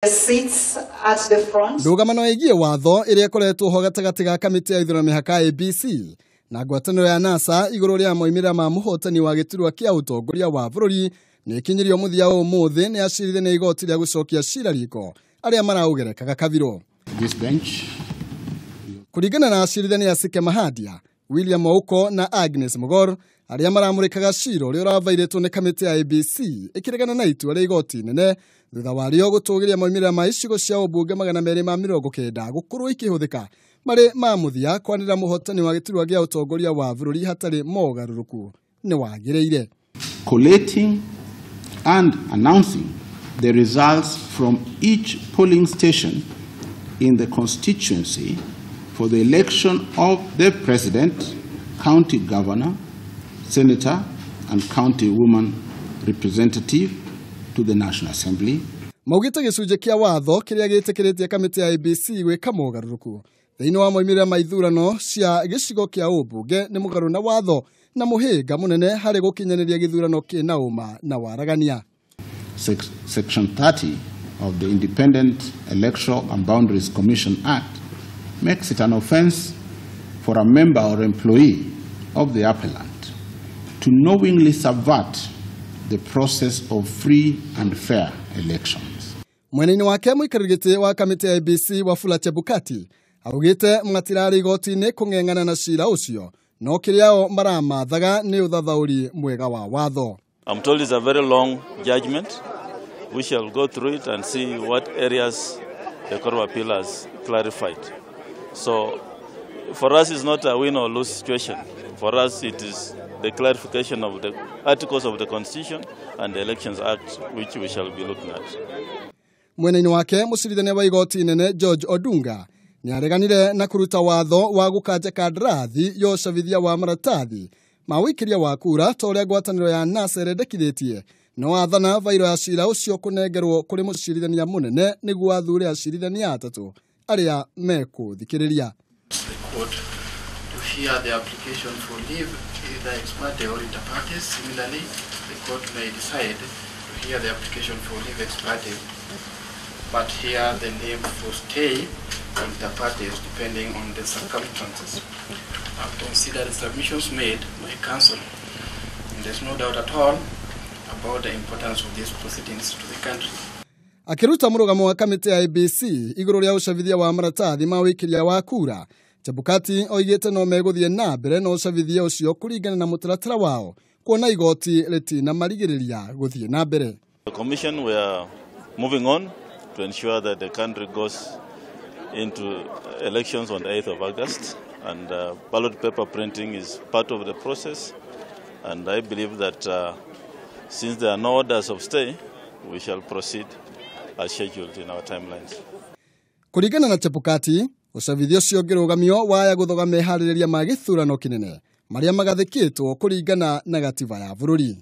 Seats at the front. Ndũgamano ĩgiĩ watho ĩrĩa ĩkoretwo ho gatagatĩ ga kamĩtĩ ya ithurano mĩhaka IEBC na ngwatanĩro ya NASA igũrũ rĩa moimĩrĩra ma mũhotani wa gĩturwa kĩa ũtongoria wa bũrũri nĩ ĩkinyirio mũthia ũmũthĩ nĩ acirithania igoti rĩa gũcokia cira riko arĩa maraũgerekaga kabirũ. This bench. Kũringana na acirithania Asike Mahadia, William Ouko na Agnes Mugor arĩa maramũrĩkaga cira ũrĩa ũravairĩtwo nĩ kamĩtĩ ya IEBC ĩkĩregana na itua rĩa igoti inene thutha warĩo gũtũgĩria moimĩrĩra ma icigo cia ũmbunge 290 gũkorwo ikĩhũthĩka marĩ ma mũthia kwanĩrĩra mũhotani wa gĩturwa gĩa ũtongoria wa bũrũri hatarĩ mogarũrũku nĩ wagĩrĩire. Collating and announcing the results from each polling station in the constituency for the election of the president, county governor, senator, and county woman representative to the National Assembly. Maugĩte gĩcunjĩ kĩa watho kĩrĩa gĩtĩkĩrĩtie kamĩtĩ ya IEBC gwĩka mogarũrũku thĩinĩ wa moimĩrĩra ma ithurano cia gĩcigo kĩa ũmbunge nĩ mũgarũ na watho na mũhĩnga mũnene harĩ gũkinyanĩria gĩthurano kĩna ũma na waragania. Section 30 of the Independent Electoral and Boundaries Commission Act makes it an offense for a member or employee of the appellant to knowingly subvert the process of free and fair elections. Mwena-inĩ wake mũikarĩri gĩtĩ wa kamĩtĩ ya IEBC Wafula Chebukati augĩte matirarĩ igoti-inĩ kũng'eng'ana na cira ũcio no kĩrĩa o maramathaga nĩ ũthathaũri mwega wa watho. I'm told it's a very long judgment. We shall go through it and see what areas the Court of Appeal has clarified. So for us it's not a win or lose situation. For us it is the clarification of the articles of the Constitution and the Elections Act, which we shall be looking at. Mwena-inĩ wake mũcirithania wa igoti inene George Odunga nĩareganire na kũruta watho wa gũkanja kandarathi ya ũcabithia wa maratathi ma ũikĩria wa kura ta ũrĩa ngwatanĩro ya NASA ĩrendekithĩtie no athana bairo ya cira ũcio kũnengerwo kũrĩ mũcirithania mũnene nĩguo athure acirithania atatũ arĩa mekũthikĩrĩria. The court to hear the application for leave either ex parte or inter partes. Similarly, the court may decide to hear the application for leave ex parte, but hear the leave for stay inter partes depending on the circumstances. I've considered the submissions made by counsel, and there's no doubt at all about the importance of these proceedings to the country. Akĩruta mũrũgamo wa kamĩtĩ ya IEBC igũrũ rĩa ũcabithia wa maratathi ma ũikĩria wa kura, Chebukati oigĩte no megũthiĩ na mbere na ũcabithia ũcio kũringana na mũtaratara wao kuona igoti rĩtinamarigĩrĩria gũthiĩ na mbere. The commission, we are moving on to ensure that the country goes into elections on the 8th of August, and ballot paper printing is part of the process, and I believe that since there are no orders of stay, we shall proceed as scheduled in our timelines. Kũringana na Chebukati, ũcabithia ũcio ũngĩrũgamio waya gũthoga meharĩrĩria ma gĩthurano kĩnene marĩa magathĩkĩtwo kũringana na gatiba ya bũrũri.